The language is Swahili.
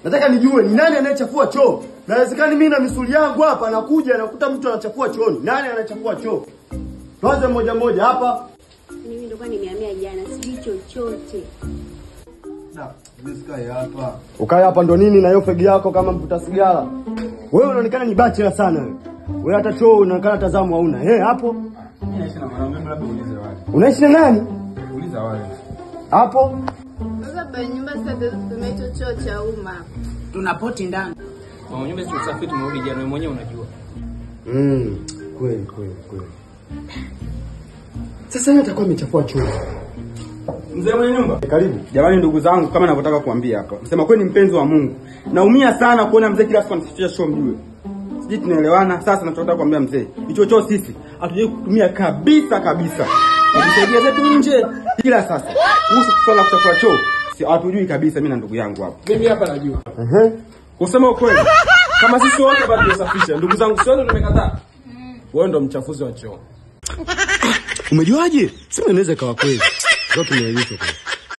Nataka nijue ni nani anayechafua choo. Nawezekani mimi na misuli yangu hapa nakuja nakuta mtu anachafua chooni. Nani anachafua choo? Tuanze mmoja mmoja hapa. Mimi ndo kwa nimehamia jana, sijui chochote. Da, mimi sikai hapa. Ukae hapa ndo nini na hiyo fegi yako kama mvuta sigara? Wewe unaonekana ni bachelor sana wewe. Wewe hata choo unaonekana tazamu hauna. Eh, hapo? Mimi naishi na mwanaume, labda uulize wale. Unaishi na nani? Uliza wale. Hapo? Sasa baba nyumba sasa tutumie choo cha umma. Tuna poti ndani. Mama nyumba si usafi, tumerudi jana, wewe mwenyewe unajua. Kweli kweli kweli. Sasa yeye atakuwa amechafua choo. Mzee mwenye nyumba. Karibu. Jamani ndugu zangu, kama ninavyotaka kuambia hapa. Msema kweli ni mpenzi wa Mungu. Naumia sana kuona mzee kila siku anasafisha choo mjue. Sijui tunaelewana. Sasa tunachotaka kuambia mzee, hicho choo sisi hatujai kutumia kabisa kabisa. Tunajisaidia zetu nje. Ila sasa kuhusu swala la kuchafua choo, si hatujui kabisa mimi na ndugu yangu hapa. Mimi hapa najua. Kusema ukweli, kama sisi wote bado tunasafisha, ndugu zangu sio tumekataa. Wewe ndo mchafuzi wa choo. Umejuaje? Sema inaweza ikawa kweli. Leo tumeaibishwa kweli.